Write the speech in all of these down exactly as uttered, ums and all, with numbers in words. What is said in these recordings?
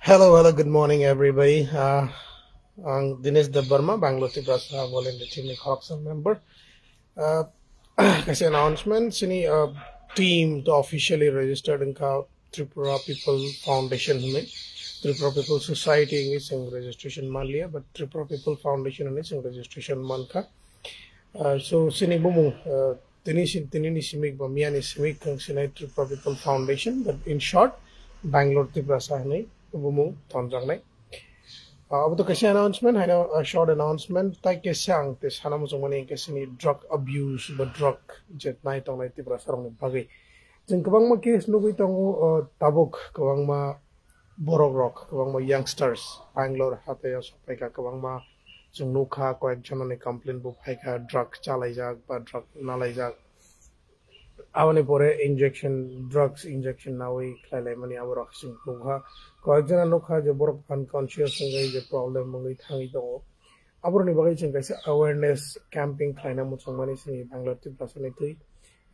Hello, hello, good morning, everybody. Uh, ang Dinesh Debbarma, Bangalore Tiprasa Volunteer Team ni khoroksa member. Uh, kaisa announcement, sini uh, team to officially registered wngkha Tripura People Foundation hwnwi. Tripura People Society hwnwi chwng registration manliya, but Tripura People Foundation hwnwi chwng registration mankha. Uh, so sini bumung uh, tini si- tini ni simik ba miya ni simik kang sinai Tripura People Foundation, but in short, Bangalore Tiprasa hwnwi bumung tonjaknai. Uh, abo to kaisa announcement, haino uh, short announcement, tai kaisa ang te sana muchungmani kaisa ni drug abuse ba drug je nai tongnai Tiprasa rokni bagwi. Chwng kwbangma case nugwi tongo, uh, tabuk kwbangma borok rok, kwbangma youngsters Bangalore hathaio sokphaikha, kwbangma chwng nukha koyek jonani complaint bo phaikha, drug chalaijak ba drug nalaijak. Aboni pore injection, drugs injection nawi khlai laimani abo rok chwng nukha. Koyek jona nukha je borok unconscious wngwi je problem wngwi thangwi tongo. Aboroni bagwi chwng kaisa awareness camping khlaina muchungmani chini Bangalore Tiprasa ni twi.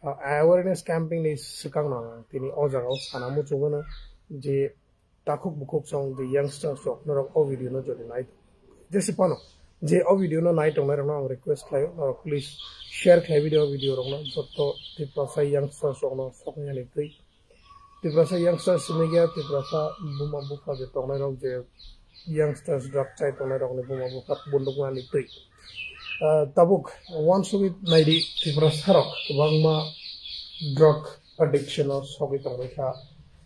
Ah, awareness camping ni swkang no ang tini o jaga o sana muchungo no je takhuk bukhuk song je youngsters rok norok o video no jodi nai jesi pano je o video no nai tongnai rok no ang request khlaio, norok please share khlai video, video rok no joto Tiprasa youngsters rok no soknani twi. Tiprasa youngsters sini gya, Tiprasa buma bupha je tongnai rok je youngsters drug chai tongnai rok ni buma bupha bunduk nani twi. Ah, tabuk wansugwi naidi Tiprasa rok kwbangma drug addiction o sogwi tongwi kha.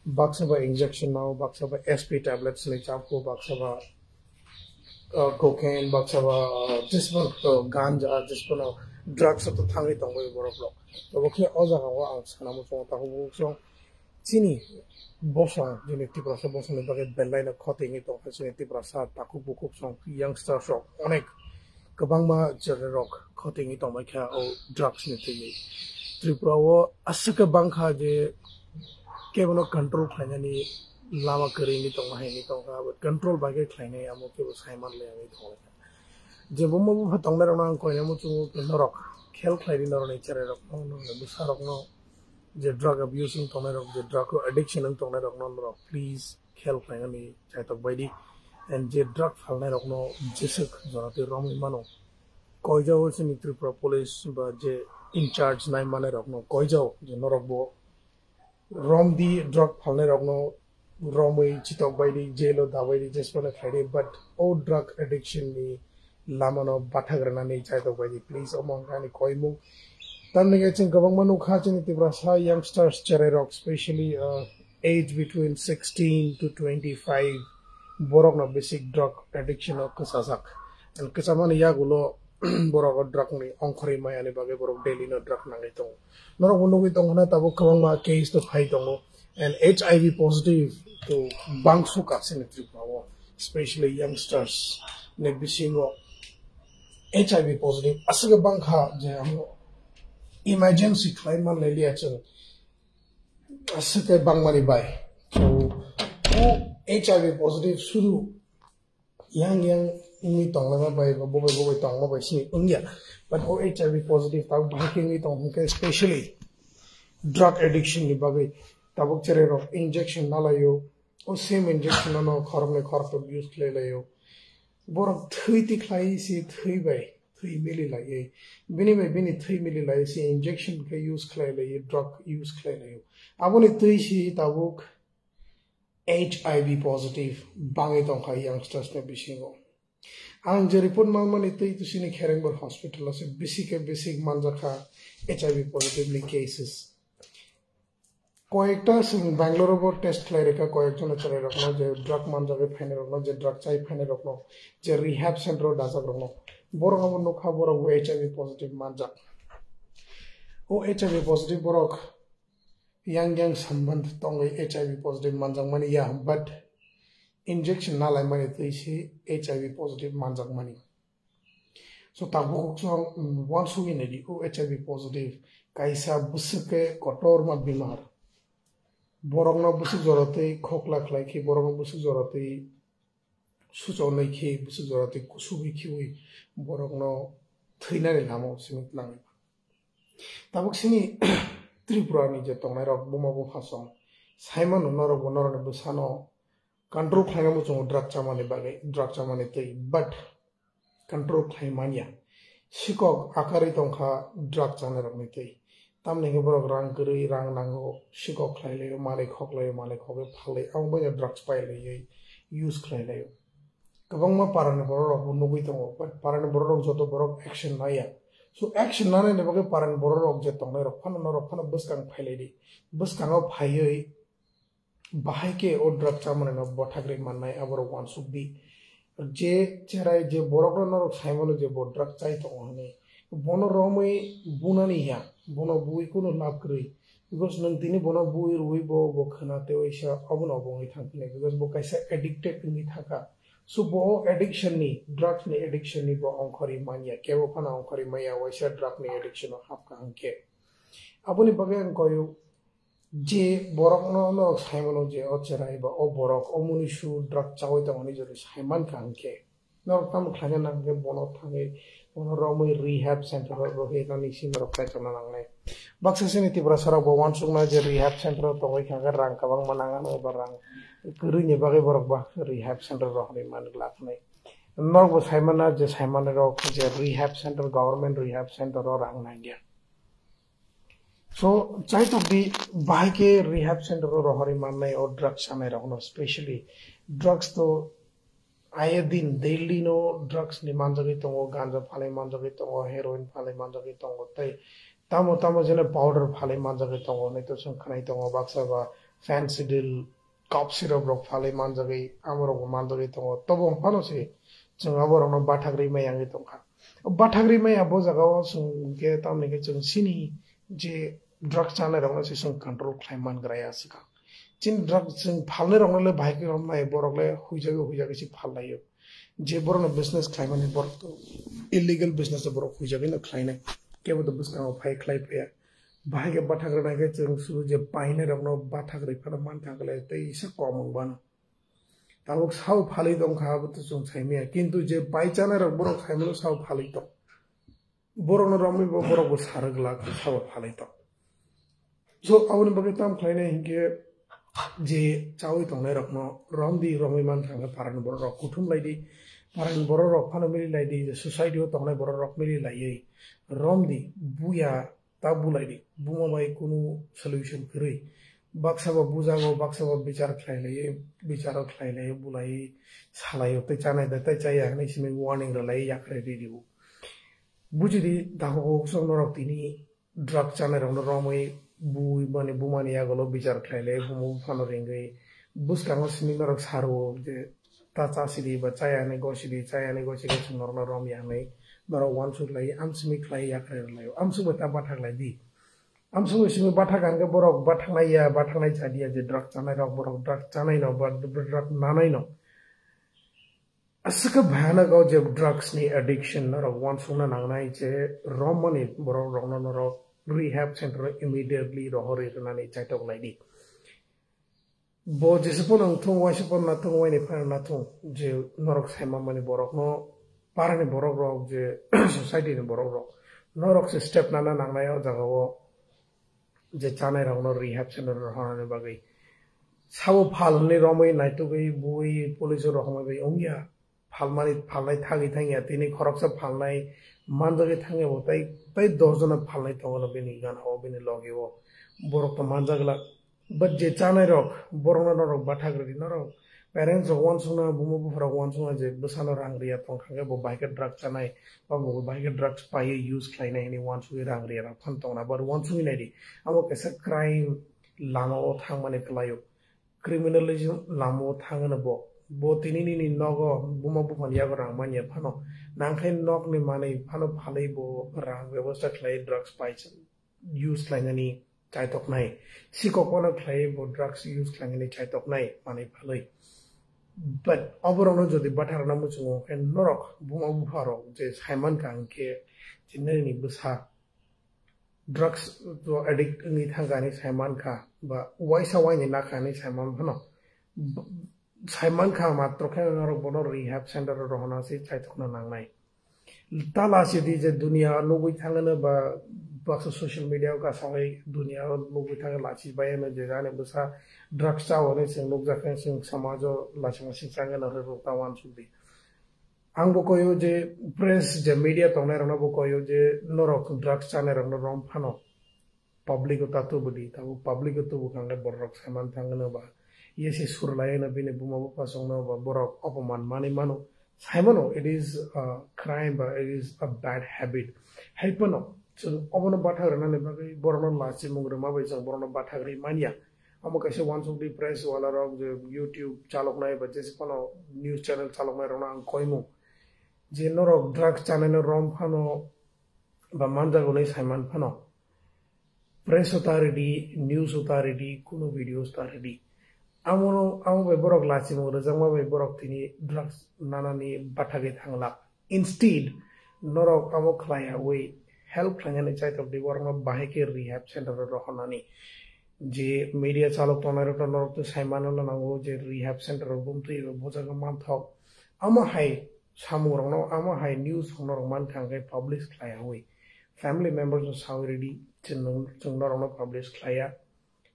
Baksa ba injection no, baksa ba S P tablets ni chapku, baksa ba uh, cocaine, baksa ba uh, jisman uh, ganja, jisman uh, drugs to thangwi tongwi borok rok. Obo khe o jaga o ang sana muchungo takhuk bukhuk song chini bosong, jini Tiprasa bosong ni bagwi belai no khotengwi tongkha chini Tiprasa takhuk bukhuk song youngsters rok onek kwbangma chwrai rok khotengwi tongbai kha o drugs ni thwi. Tripura o aswk khe bangkha je kebono control khlainani lama kwrwi wngwi tongma hai wngwi tongkha, but control bai khe khlainai amo kebo sai manlai wngwi tonglaikha. Je buma bupha tongnai rokno ang koinai muchungo khe norok khel khlai di, norokni cherai rokno, norokni bwsa rokno, je drug abuse wng tongnai rok, je drug addiction wng tongnai rokno norok please khel khlainani chaitok bai di. And je drug phalnai rokno jeswk jora twi romwi mano, koijao chini Tripura police ba je in charge nai manai rokno koijao je norok bo rom di, drug phalnai rokno romwi chitok bai di, jail o dabai di, jesmano khlai di, but o drug addiction ni lama no bathak rwnani chaitok bai di, please, omo wngkha ani koimung. Tamni khe chwng kwbangma nukha chini Tiprasa youngsters cherai rok, specially uh, age between sixteen to twenty-five, borok no basic drug addiction o kwchajak. And kwchamani yagulo borok o drug ni ongkhorwi maya ni bagwi borok daily no drug nangwi tongo. Norok bo nugwi tongkha na tabuk kwbangma case to phai tongo. And H I V positive to bangsu ka chini Tripura o, especially youngsters ni bisingo H I V positive aswk bangkha je amo emergency khlai man liya chwng aswk bangmani bai. So o H I V positive suru yang yang wngwi tonglaima bai ba bobai bobai tongma bai sini wngya. But o H I V positive tabuk bahai khe wngwi tong hwnkhe, specially drug addiction ni bagwi tabuk cherai rok injection nalaio, o same injection no khoroknwi khorokthom use khlai laio. Borok thwi tikhlai si thwi bai thwi mili laiwi, bini bai bini thwi mili lai si injection khe use khlai laio, drug use khlai laio. Aboni twi si tabuk H I V positive bangwi tongkha youngsters ni bisingo. Ang je report manmani twi to sini Kherengbor hospital o se bisi khe bisi manjakha H I V positive ni cases. Koyekta chwng Bangalore o bo test khlai rikha, koyek jona cherai rokno je drug manjagwi phainai rokno, je drug chai phainai rokno, je rehab center o dajak rokno. Borok abo nukha borok bo H I V positive manjak. O H I V positive borok yang yang samband tongwi H I V positive manjakmani ya, but injection nalaimani twi si H I V positive manjakmani. So tabuk kok so wansugwi naidi o H I V positive kaisa bwswk khe kotorma bimar. Borokno bwswk jora twi khokla khlai khe, borokno bwswk jora twi suchonai khe, bwswk jora twi kusugwi khiwi borokno thwinani lama o simi tlangnai. Tabuk sini Tripura ni je tongnai rok buma bupha song, saimano norok bo norok ni bwsano control khlaina muchungo drug chamani bagwi, drug chamani twi, but control khlai manya. Sikok akarwi tongkha drug chanai rokni twi. Tamni hwnkhe borok rang kwrwi, rang nango, sikok khlai laio, manwi khok laio, manwi khogwi phalwi, abo bai drugs pai laiwi use khlai laio. Kwbangma parani borok rok bo nugwi tongo, but parani borok rok joto borok action naya. So action nanani bagwi parani borok rok je tongnai rok phano norok phano bwskang phai lai di. Bwskango phaiwi bahai khe o drug chamani no bwthagri mannai aborok uansuk di. Je cherai je borok no norok sai mano je bo drug chai tongo hinwi, bono romwi bunani ya, bono bui kunu lab kwrwi. Because nwng tini bono bui rwui bo, bo khwna tei waisa obono obo wngwi thang phini, because bo kaisa addicted wngwi thangkha. So bo o addiction ni, drugs ni addiction ni bo ongkhorwi manya, kebo phano ongkhorwi maya, waisa drug ni addiction o hapkha hwnkhe. Aboni bagwi ang koyo je borok no, norok sai mano je o cherai ba o borok o muni su drug chawi tongmani jodi sai mankha hwnkhe, norok tamo khlaina nang khe bono thangwi, bono romwi rehab center o rohwi nani si norok kaitorna nangnai. Baksa sini Tiprasa rok bo uansukna je rehab center o tongwi kha khe rang kwbangma nang ano ba rang kwrwini bagwi borok ba rehab center o rohorwi man glak nai. Norok bo sai mana je sai manai rok je rehab center, government rehab center o rang nangya. So chaitok di, bahai khe rehab center o rohorwi mannai o drugs chanai rok no, specially drugs to aye din daily no drugs ni manjagwi tongo, ganja phalwi manjagwi tongo, heroin phalwi manjagwi tongo, tei tamo tamo jene powder phalwi manjagwi tongo, nai to chwng khwnai tongo baksa ba fentanyl, cough syrup rok phalwi manjagwi, amorok bo manjagwi tongo. Tobo phano se chwng aborokno bathak ri mai yangwi tongkha. O bathak ri mai ya bo jagao chwng hwnkhe tamni khe chwng chini je drug chanai rokno se chwng control khlai man gra ya swkang. Chini drug chwng phalnai rokno le bahai khe romnai, borok le huijagwi huijagwi se phal laio. Je borokno business khlaimani borok to illegal business to borok huijagwi no khlainai. Kebo to bwskango phai khlai phaiya. Bahai khe bathak rwnai khe chwng suru je painai rokno bathak rwi phano man thang khlai tei isa kom wng bano. Tabuk sao phalwi tong kha abo to chwng sai maya. Kintu je pai chanai rok borok sai mano sao phalwi tong. Borokno romwi bo borok bo sarwk glak sao phalwi tong. So aboni bagwi tam khlainai hinkhe je chawi tongnai rokno romdi, romwi man thang khe parani borok rok kuthum lai di. Parani borok rok phano mili lai di, je society o tongnai borok rok mili laiwi romdi, buya ta bulai di, buma bai kunu solution kwrwi. Baksa ba bujago, baksa ba bichar khlai lai, bicharo khlai lai, bulai salai, tei chanai da, tei chaya hinwi simi warning rwlai yakre ridi o. Bujidi, dahogo kosong norok tini drug chanai rokno romwi bui mani bumani yagolo bichar khlai lai, bumo buphano ringwi bwskango simi norok saro je ta chasidi ba chayani gosidi, chayani gosi khe chwng norokno rom ya hinwi norok uansuk lai, amsimi khlai yakre rwlaio. Amsuk bai ta bathak lai di. Amsuk bai simi bathak hwnkhe borok bathaknai ya, bathaknai cha di ya je drug chanai rok, borok drug chanai no ba drug nanai no. Aswk khe bhayanok o je drugs ni addiction norok uansukna nangnai je romani borok rokno norok rehab center o immediately rohorwi rwnani chaitok lai di. Bo jesa phano wng thung, waisa phano na thung, waini phano na thung, je norok sai manmani borokno, parani borok rok, je society ni borok rok, norok se step nana nangnai o jaga o, je chanai rokno rehab center o rohornani bagwi. Sabo phalni romwi naitugwi bui police o rohorma bai wngya. Phalmani, phalnai thagwi thangya, tini khoroksa phalnai manjagwi thangya bo, tai, tai dos jona phalnai tongo no bini gana o, bini logi o. Borok to manjak glak. But je chanai rok, borokno norok bathak rwdi norok. Parents rok uansukna, buma bupha rok uansukna je bwsano rang riya tongkha khe bo bahai khe drug chanai, ba bo bahai khe drugs paiwi use khlainai hinwi uansugwi rang riya rok phan tongna, but uansugwi naidi. Abo kaisa crime lama o thangmani kwlaio. Criminalism lama o thangano bo. Bo tini nini nogo buma buphani yago rang manya phano, nangkhe nokni manwi phano phalwi bo rang bebosta khlai drugs pai use khlainani chaitoknai. Sikok phano khlai bo drugs use khlainani chaitoknai manwi phalwi. But oborokno jodi bathakna muchungo khe norok buma bupha rok je saiman kha hwnkhe je nini bwsa drugs to addict wngwi thangkha hinwi sai mankha, ba waisa waini nakha hinwi sai man phano, b-, sai mankha matro khe norok bono rehab center o rohorna se chaithokna nangnai. Tala sidi je dunia nugwi thangano ba Baksa social media o kasagwi dunia o nugwi thangwi lachi bai ano je ani bwsa drugs chao hinwi chwng nukjakha, chwng samajo lachima singsa wngwi no rwrwk ta uansuk di. Ang bo koyo je press je media tongnai rokno bo koyo je norok drugs chanai rokno rom phano public o ta tubu di, tabuk public o tubu kha hwnkhe borok saiman thangno ba yesi surlai no bini buma bupha songno ba borok opoman manwi mano. Saimano, it is a crime ba it is a bad habit. Hai phano chwng obono bathak rwnani bagwi borokno lachimung rwma bai chwng borokno bathak rwi manya. Omo kaisa uansuk di press wala rok je YouTube chaloknai ba jesi phano news channel chaloknai rokno ang koimung je norok drugs chanaino rom phano ba manjago hinwi saiman phano press o ta ridi, news o ta ridi, kuno videos ta ridi. Amono, amo bai borok lachimung rwjakma bai borok tini drugs nanani bathagwi thanglak. Instead, norok amo khlaiyawi help khlainani chaitok di, borokno bahai khe rehab center o rohornani. Je media chalok tongnai rokno norok to saimano nango je rehab center o bumtwi bo bujagwi manthok. Amo hai samung rokno, amo hai news rokno rok mankha hwnkhe publish khlaiyawi. Family members no sawi ridi, chwng, chwng norokno publish khlaiya.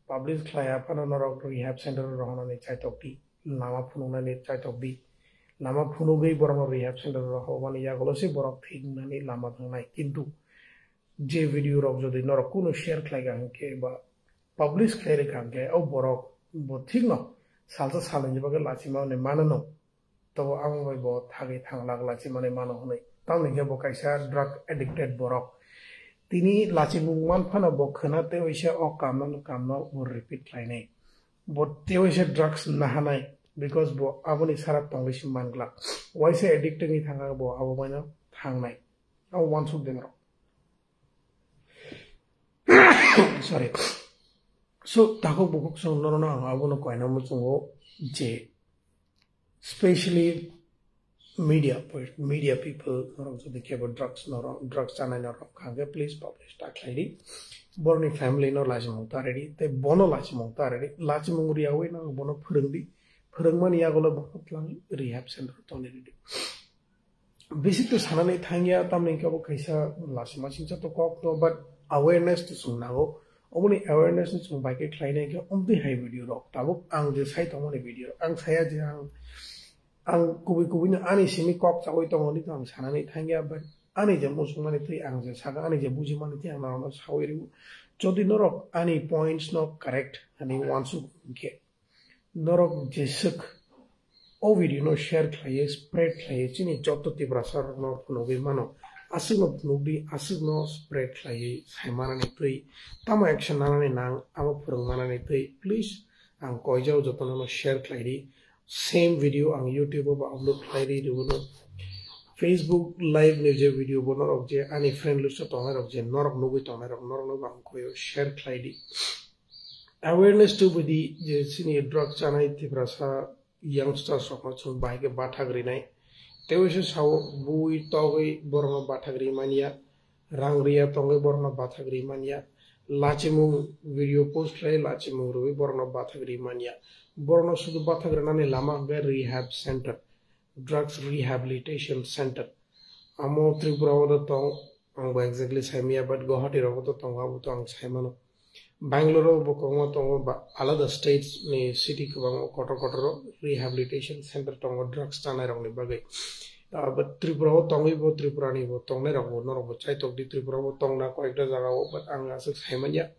Publish khlaiya phano norok rehab center o rohornani chaitok di, lama phunuknani chaitok di. Lama phunugwi borokno rehab center o rohormani yagulo se borok thik wngnani lama thangnai. Kintu je video rok jodi norok kuno share khlaikha hwnkhe ba publish khlai rwkha hwnkhe o borok bo thikno salsa salnwini bagwi lachima hwnwi mano no. Tobo amo bai bo thagwi thanglak lachimani mano hwnwi. Tamoni khe bo kaisa drug addicted borok. Tini lachimung man phano bo khwna tei waisa o kamno kamno bo repeat khlainai. Bo tei waisa drugs nahanai because bo aboni sara tongwi se manglak. Waisa addicted wngwi thangkha bo abo baino thangnai. Abo uansuk de norok. Sorry. So, takhuk bukhuk chwng norokno ang abono koina muchungo je specially media, media people norok jodi kebo drugs norok, drugs chanai norok kha hwnkhe please publish ta khlai di. Borokni family no lachimung ta ridi, tei bono lachimung ta ridi. Lachimung riyawi no bono phwrwng di. Phwrwngmani yagulo bono twlang rehab center tongwi ridi. Bisi to sanani thangya, tamni khe bo kaisa lachima singcha to kok no, but awareness to chwng nango. Oboni awareness no chwng bai khe khlainai khe omtwi hai video rok. Tabuk ang je sai tongmani video rok. Ang saya je ang, ang kubui kubui no ani simi kok chawi tongo ni to ang sanani thangya, but ani je muchungmani twi ang je saka, ani je bujimani twi ang norokno sawi rw. Jodi norok ani points no correct ani uansuk hwnkhe, norok jeswk o video no share khlaiwi, spread khlaiwi, chini joto Tiprasa rokno phunugwi mano. Aswkno phunukdi, aswkno spread khlaiwi, saimanani twi, tamo action nanani nang, amo phwrwngmanani twi, please, ang koijao jotono no share khlaidi. Same video ang YouTube o bo upload khlaidi, rwno Facebook live ni je video bo norok je ani friend list o tongnai rok je norok nugwi tongnai rok norokno bo ang koio share khlaidi. Awareness to budi je chini drug chanai Tiprasa youngsters rokno chwng bahai khe bathak rinai. Tei waisa sao bui togwi borokno bathak ri manya, rang riya tongwi borokno bathak ri manya, lachimung video post khlai lachimung rwui borokno bathak ri manya. Borokno sudu bathak rinani lama hwnkhe rehab center, drugs rehabilitation center. Amo Tripura o do tong, ang bo exactly saimaya, but Guwahati rogo to tongo, abo to ang saimano. Bangalore o bo kwbangma tongo, ba alada states ni city kwbangma kotor kotor o rehabilitation center tongo drugs chanai rokni bagwi. Ah, but Tripura o tongwi bo, Tripura ni bo tongnai rok bo, norok bo chaitok di, Tripura bo tongna koyekta jaga o, but ang aswk saimanya.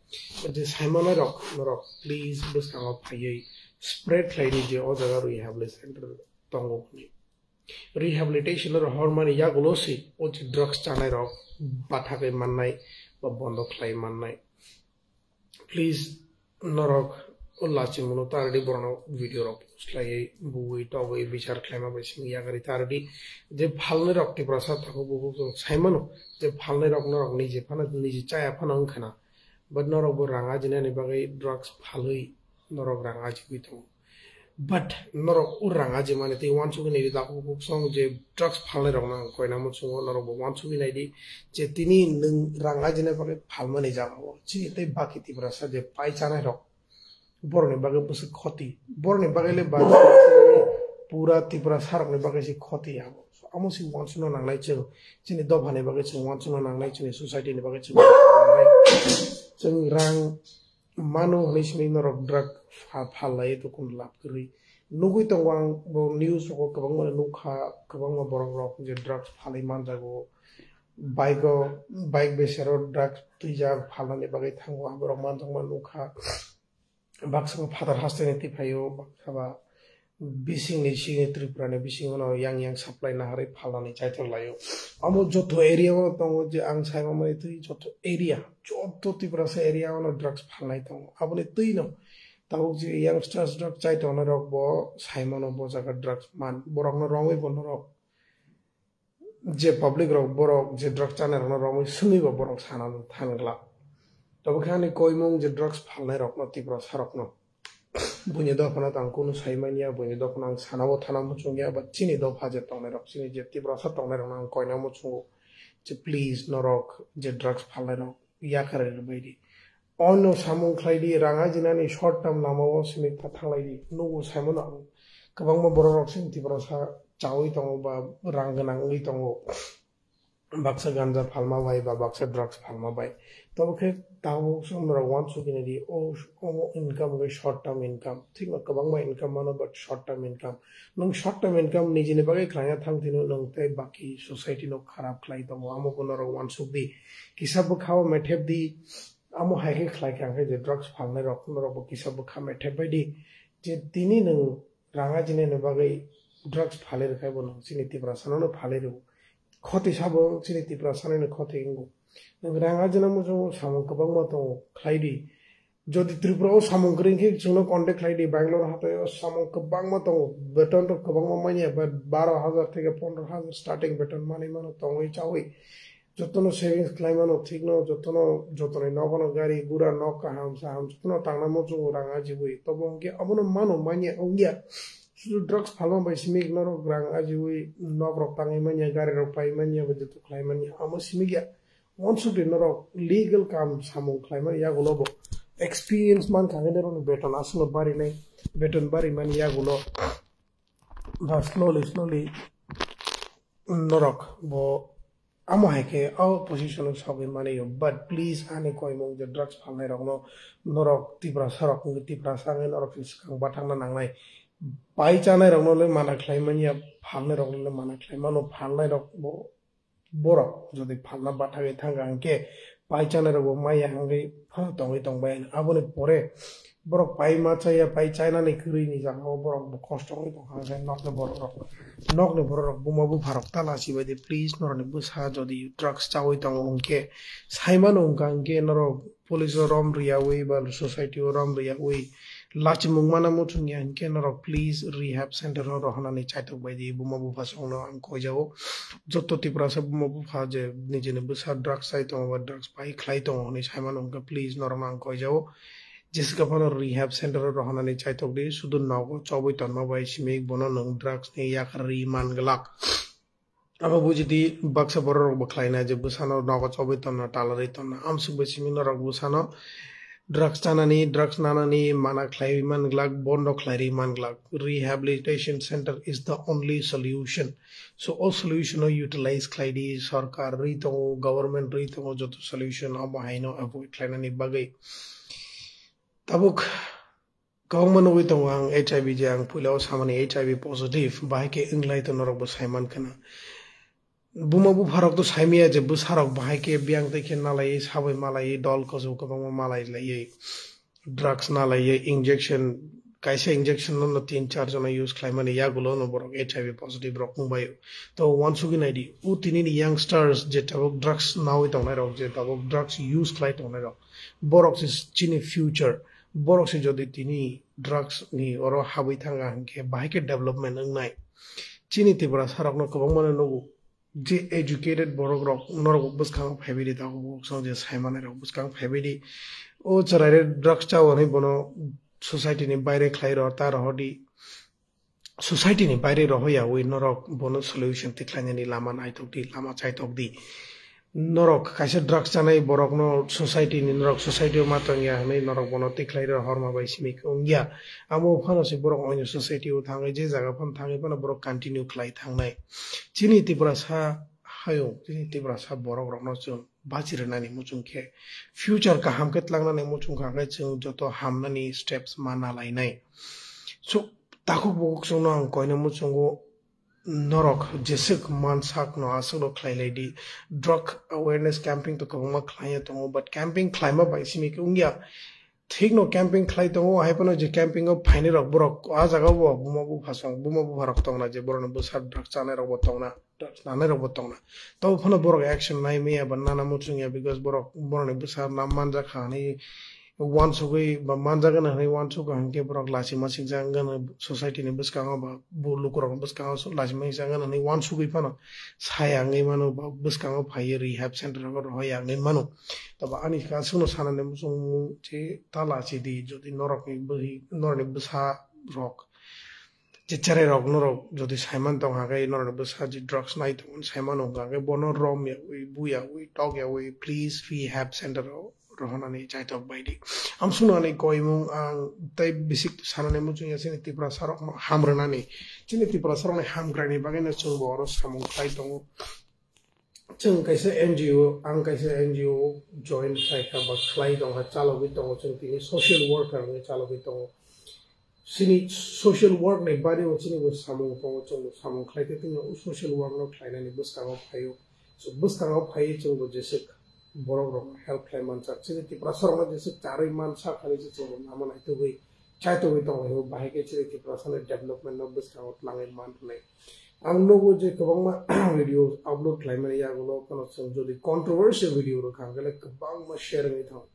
But je saimanai rok, norok please bwskango phaiwi spread khlai di je o jaga rehabilitation center tongo hwnwi. Rehabilitation o rohormani yagulo se o je drugs chanai rok bathagwi mannai ba bondo khlai mannai. Please, norok o lachimungno ta rwdi, borokno video rok post khlaiwi bui togwi bichar khlaima bai simi yakarwi ta rwdi. Je phalnai rok Tiprasa takhuk bukhuk chwng saimano, je phalnai rok norok nije phano, nije chaya phano wngkha na, but norok bo rang ajinani bagwi drugs phalwi norok rang ajigwi tongo. But norok o rang ajimani tei uansugwi naidi takhuk bukhuk song je drugs phalnai rokno ang koina muchungo, norok bo uansugwi naidi je tini nwng rang ajina bagwi phalmani jaga o chini tei baki Tiprasa je pai chanai rok borokni bagwi bwswk khoti, borokni bagwi le ba pura Tiprasa rokni bagwi se khoti abo. Amo se uansukna nangnai chwng, chini dophani bagwi chwng uansukna nangnai, chini society ni bagwi chwng uansukna nangnai. Chwng rang mano hwnwi simi norok drug pha-, phal lai tokun lab kwrwi. Nugwi tongo ang bo news rogo kwbangma nukha, kwbangma borok rok je drugs phalwi manjago. Bike o, bike besero drugs twijak phalnani bagwi thango, aborok manjakma nukha. Baksa bo phatar hasteni twiphai o, baksa ba bisingni, sini Tripura ni bisingo no yang yang supply naharwi phalnani chaithok lai o. Amo joto area o tongo je ang saimamani twi joto area, joto Tiprasa area o no drugs phalnai tongo. Aboni twi no tabuk je youngsters drug chai tongnai rok bo saimano bo jaga drugs man, borok no romwi bo norok je public rok borok je drug chanai rokno romwi swngwi bo borok sana than glak. Tobokhe ani koimung je drugs phalnai rokno Tiprasa rokno buini dophano tang kunu sai manya, buini dophano ang sana bo thana muchung ya, ba chini dopha je tongnai rok, chini je Tiprasa tongnai rokno ang koina muchungo je please norok je drugs phalnai rok yakarwi rwbaidi. Ono samung khlai di, rang ajinani short term lamao simi ta thanglai di. Nugo saimano ang kwbangma borok rok sini Tiprasa chawi tongo ba rang gwnang wngwi tongo. Baksa ganja phalma bai ba baksa drugs phalma bai. Tobokhe tabuk song norok uansukgwi nai di, o, omo income wngkha short term income. Thikno kwbangma income mano, but short term income. Nwng short term income nijini bagwi khlaina thang thino nwng tei baki society no kharap khlai tongo. Amo bo norok uansuk di. Kisa bwkhao methep di. Amo hai khe khlai kha, hwnkhe je drugs phalnai rok, norok bo kisa bwkha methep bai di, je tini nwng rang ajinani bagwi drugs phalwi rwkha, bo nwng chini Tiprasa no phalwi rwo. Khoti sabo chini Tiprasa no khoti wngo. Nwng rang ajina muchungo samung kwbangma tongo, khlai di. Jodi Tripura o samung kwrwi khe chwngno contact khlai di, Bangalore hatai o samung kwbangma tongo, beton rok kwbangma manya, ba baro hajar theke pondro hajar starting beton manwi mano tongwi chawi. Jotono savings khlai mano thikno, jotono, jotoni nogono gari gura nok kaham saham jotono tangna muchungo rang ajiwi. Tobo hwnkhe abono mano manya wngya. Sudu drugs phalma bai simi norok rang ajiwi nok rok tangwi manya, gari rok pai manya, ba joto khlai manya. Amo simi ya. Uansukdi norok legal kam samung khlai mani yagulo bo experience man kha hwnkhe norokni beton aswkno barinai, beton bari mani yagulo. Ba slowly, slowly norok bo amo hai khe o position o sogwi mani yo. But please, ani koimung je drugs phalnai rokno norok Tiprasa rok wngwi Tiprasa wngwi norok se swkang bathakna nangnai. Pai chanai rokno le mana khlai manya, phalnai rokno le mana khlai mano, phalnai rok bo borok jodi phalna bathagwi thangkha hwnkhe pai chanai rokbo maya hwngwi phano tongwi tongbai. Aboni pore borok pai ma chaya, pai chainani kwrwini jagao borok bo kosto wngwi tongkha hwnkhe nokni borok rok, nokni borok rok buma bupha rok ta lachibaidi. Please, norokni bwsa jodi drugs chawi tongo hwnkhe saimano wngkha hwnkhe norok police o rom riyawi ba society o rom riyawi lachimung mana muchung ya hwnkhe norok please rehab center o rohornani chaitok baidi buma bupha songno ang koijao. Joto Tiprasa buma bupha je nijini bwsa drugs chai tongo ba drugs pai khlai tongo hwnwi saimano hwnkhe please norokno ang koijao. Jeswk phano rehab center o rohornani chaitok di, sudu nogo chobwi tonma bai simi bono nwng drugs ni yakar ri man glak. Abo bujidi baksa borok rok bo khlaina je bwsano nogo chobwi tonna, talarwi tonna, amsuk bai simi norok bwsano drugs chanani, drugs nanani mana khlaiwi man glak, bondo khlaiwi man glak. Rehabilitation center is the only solution. So, o solution o utilize khlai di, sarkar rwi tongo, government rwi tongo, joto solution omo haino avoid khlainani bagwi. Tabuk kwbangma nugwi tongo ang H I V je ang puila o samani H I V positive, bahai khe wnglai to norok bo saiman khna. Buma bupha rok to saimaya je bwsa rok bahai khe biyang tei khe nalai, sabai malai, dol koso kwbangma malai lai, drugs nalai, injection, kaisa injection no tin char jona use khlaimani yagulo no borok H I V positive rok wngbai. To uansugwi naidi, o tini ni youngsters je tabuk drugs nawi tongnai rok, je tabuk drugs use khlai tongnai rok, borok se chini future, borok se jodi tini drugs ni oro habwi thanga hwnkhe bahai khe development wngnai. Chini Tiprasa rokno kwbangma no nugo je educated borok rok norok bwskango phaibai di, tabuk bwskango je sai manai rok bwskango phaibai di. O chwrai re drugs chao hwnwi bono society ni baire khlai rw ta rohor di. Society ni baire rohoyawi norok bono solution tikhlainani lama naitok di, lama chaitok di. Norok kaisa drugs chanai borokno society ni, norok society o ma tongya hwnwi norok bono tikhlai rohorma bai simi wngya. Amo phano se borok oino society o thangwi je jaga phano thangwi phano borok continue khlai thangnai. Chini Tiprasa hayung, chini Tiprasa borok rokno chwng bachirinani muchung khe, future kaham khe tlangnani muchung kha khe chwng joto hamnani steps ma nalainai. So, takhuk bukhuk chwngno ang koina muchungo, norok jeswk mansakno aswkno khlai lai di. Drug awareness camping to kwbangma khlaiya tongo, but camping khlaima bai simi khe wngya. Thikno camping khlai tongo, hai phano je camping o phainai rok borok a jaga o bo buma bupha song, buma bupha rok tongna, je borokni bwsa drug chanai rok bo tongna, drugs nanai rok bo tongna. Tabo phano borok action nai maya ba nana muchung ya, because borok, borokni bwsa na manjak kha hinwi uansugwi ba manjak gana hinwi uansuk kha hinkhe borok lachima sikjak gana society ni bwskango ba bu lukurok bwskango lachima sikjak gana hinwi uansugwi phano saya wngwi mano ba bwskango phaiwi rehab center rogo rohor ya wngwi mano. Tabo ani kha chwngno sanani muchung je ta lachi di, jodi norokni bwrwi, norokni bwsa rok je cherai rok norok jodi saiman tong hake norokni bwsa je drugs nai tong saiman wng hake bono rom yawi bu yawi tok yawi please rehab center o rohonani chaitok baidi. Amsukno ani koimung ang tei bisik sanani muchung ya chini Tiprasa rokno ham rwnani, chini Tiprasa rokni ham kraini bagwino chwngbo oro samung khlai tongo. Chwng kaisa N G O, ang kaisa N G O join khlaikha ba khlai tongkha, chalogwi tongo, chwng tini social worker wngwi chalogwi tongo. Chini social work ni bari o chini bo samung tongo, chwng bo samung khlai khe tini o social work no khlainani bwskango phaio. So bwskango phaiwi chwng bo jeswk borok rok help khlai mansak, chini Tiprasa rok no jeswk charwi mansak hinwi se chwng bo lama naitugwi chaitugwi tongo, bahai khe chini Tiprasa ni development no bwskango tlangwi man rwnai. Ang nugo je kwbangma video upload khlaimani yagulo phano chwng jodi controversial video rwkha hwnkhe kwbangma share wngwi thango.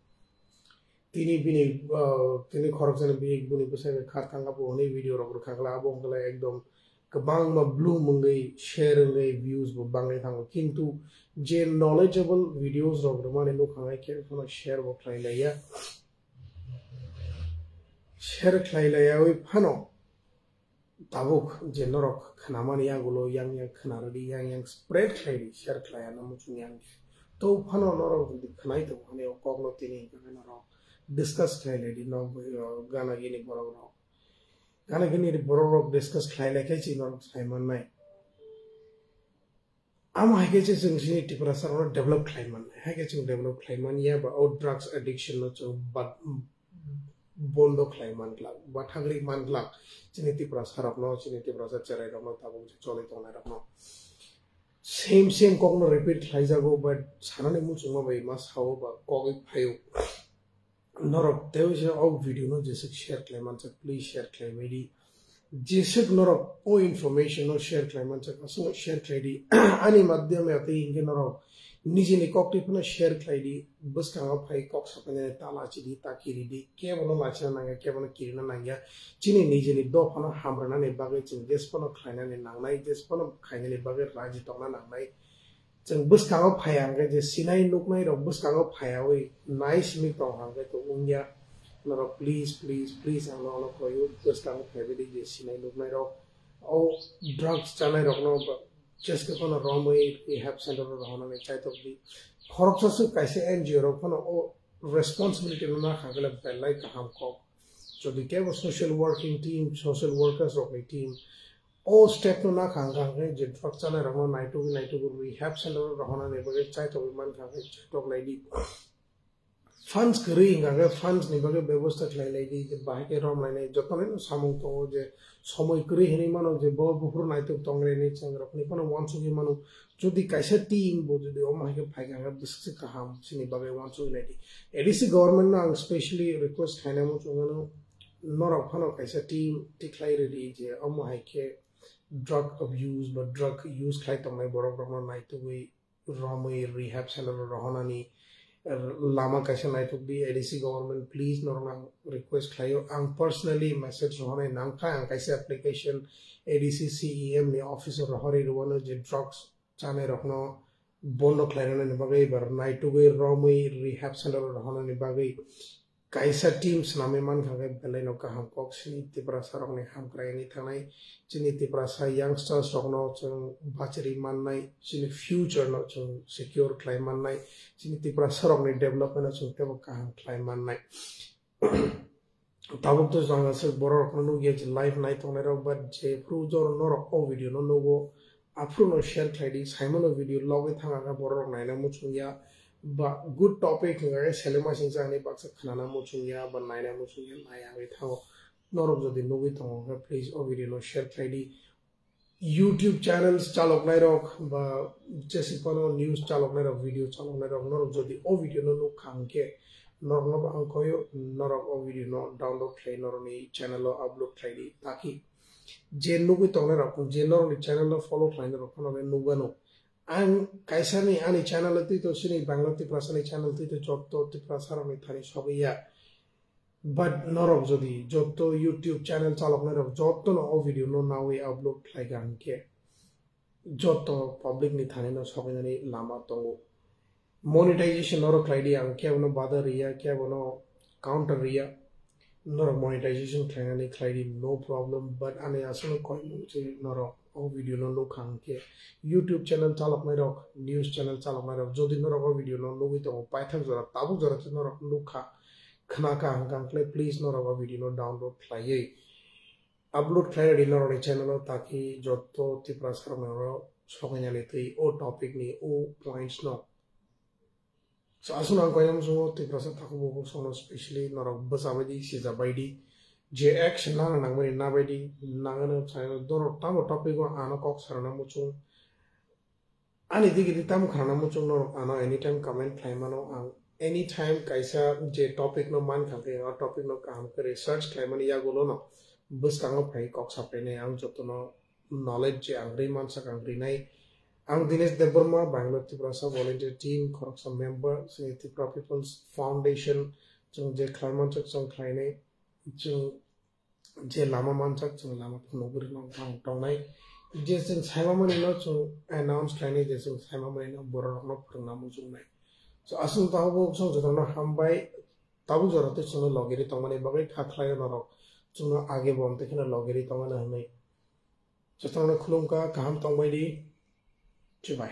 Tini bini, ah, tini khoroksani bini, bini bwsai bai khar thangkha bo hwnwi video rok rwkha hwnkhe abo hwnkhe ekdom kwbangma bloom wngwi share wngwi views bo bangwi thango. Kintu je knowledgeable videos rok rwmani nukhang hai khe phano share bo khlai laiya. Share khlai laiyawi phano tabuk je norok khnamani yagulo yang yang khna rwdi, yang yang spread khlai di, share khlai ano muchung yang. To phano norok jodi khnai tongo hwnwi o kokno tini hwnka khe norok discuss khlai lai di, nok bai, o, gana gini borok rok. Gana gini borok rok discuss khlai lai khe chini norok sai mannai. Amo hai khe se chwng chini Tiprasa rokno develop khlai mannai. Hai khe chwng develop khlai man ya ba o drugs addiction no chwng bad-, bondo khlai man glak, ba thagri man glak. Chini Tiprasa rokno, chini Tiprasa cherai rokno tabuk je choli tongnai rokno. Same, same kokno repeat khlai jago, but sanani muchungma bai ma sao ba kogwi phaio. Norok tei se o video no jeswk share khlai mansak, please share khlai mai di. Jeswk norok o information no share khlai mansak, aswk share khlai di. Ani madhyam ya tei hinkhe norok nijini kok twi phano share khlai di. Bwskango phai kok sapainani ta lachi di, ta kiri di. Kebono lachina nangya, kebono kirina nangya. Chini nijini dophano hamrwnani bagwi chwng jesphano khlainani nangnai, jesphano khainani bagwi raji tongna nangnai. Chwng bwskango phaiya hwnkhe je sinai nuknai rok bwskango phaiyawi nai simi tong hwnkhe to wngya. Norok please, please, please ang nono koyo bwskango phaibai di je sinai nuknai rok. O drugs chanai rokno ba-, jeske phano romwi rehab center o rohornani chaitok di. Khoroksa swk kaisa N G O rok phano o responsibility no nakha khe belai kaham kok. Jodi kebo social working team, social workers rokni team, o step no nakha hwnkha hwnkhe je drug chanai rokno naitugwi naitugwi rehab center o rohornani bagwi chaitokwi mankha hwnkhe chaitok lai di. Funds kwrwi hwnkha hwnkhe funds ni bagwi bebosta khlai lai di, je bahai khe rom lainai. Joto no samung tongo je somoi kwrwi hinwi mano je bo buphuru naituk tong reni chwng rokni phano uansugwi mano. Jodi kaisa team bo jodi omo hai khe phai kha hwnkhe bwswk se kaham chini bagwi uansugwi nai di. A D C government no ang specially request khainai muchungmano, norok phano kaisa team tikhlai rwdi je omo hai khe drug abuse ba drug use khlai tongnai borok rokno naitugwi romwi rehab center o rohornani lama kaisa naituk di. A D C government, please, norok ang request khlaio. Ang personally message rohornai nangkha, ang kaisa application A D C C E M ni office o rohorwi rwano je drugs chanai rokno bondo khlairwnani bagwi ba naitugwi romwi rehab center o rohornani bagwi kaisa team swnamwi mankha khe belai no kaham kok. Chini Tiprasa rokni hamkrai wngwi thangnai, chini Tiprasa youngsters rokno chwng bachari mannai, chini future no chwng secure khlai mannai, chini Tiprasa rokni development no chwng teibo kaham khlai mannai. Tabuk to jang aswk borok rokno nukya je live nai tongnai rok, but je phuru jor norok o video no nugo, aphuru no share khlai di, saimano video logwi thang kha borok rok naina muchung ya. ba good topic hwnkhe selema singsa ani baksa khnana muchungya ba naina muchungya nai agwi thango. Norok jodi nugwi tongo khe please o video no share khlai di. YouTube channels chaloknai rok ba jesi kono news chaloknai rok, video chaloknai rok, norok jodi o video no nuk kha hwnkhe norok no ang koyo norok o video no download khlai norok ni channel o upload khlai di, taki je nugwi tongnai rok, je norok ni channel no follow khlai norok phano nugano. Ang kaisa ni ani channel o twi to sini Bangla Tiprasa ni channel twi to jotto Tiprasa rok ni thani sogwi ya. But norok jodi jotto YouTube channel chaloknai rok jotto no o video no nawi upload khlai kha hwnkhe jotto public ni thani no sogwi nani lama tongo. Monetization norok khlai di, ang kebo no bada riya, kebo no counter riya. Norok monetization khlainani khlai di, no problem, but ani aswk no koimung se norok o video no nuk kha hwnkhe YouTube channel chaloknai rok, news channel chaloknai rok jodi norok o video no nugwi tongo paithak jora tabuk jora se norok nuk kha khna kha hwnkhe please norok o video no download khlaiwi upload khlai rwdi norokni channel o, taki jotto Tiprasa rok norok sogwi nani twi o topic ni o points no. So aswk ang koinam sungo Tiprasa takhuk bukhuk songno specially norok bwsa baidi sija baidi je action nana nangmani na baidi nangano sai norok tamo topic o ano kok sarana muchung. Ani digini tamo khanana muchung norok ano anytime comment khlai mano, ang anytime kaisa je topic no man kha khe o topic no kaham khe research khlai mani yagulo no bwskango phai kok sapai nai ang jotono knowledge je ang ri mansak ang rinai. Ang Dinesh Debbarma, Bangalore Tiprasa Volunteer Team, khoroksa member, chini Tripura People's Foundation, chwng je khlai mansak chwng khlainai, chwng je lama mansak chwng lama phunugwi rwna ang tongnai. Je chwng saimamani no chwng announce khlainai je chwng saimamani no borok rokno phwrwngna muchungnai. So aswk tabuk chwng jotono hambai, tabuk jora tei chwngno logiri tongmani bagwi kha khlai norok chwngno age bo amtwi kheno logiri tongmani hwnwi. Jotono khulumkha, kaham tongbai di. Chubai.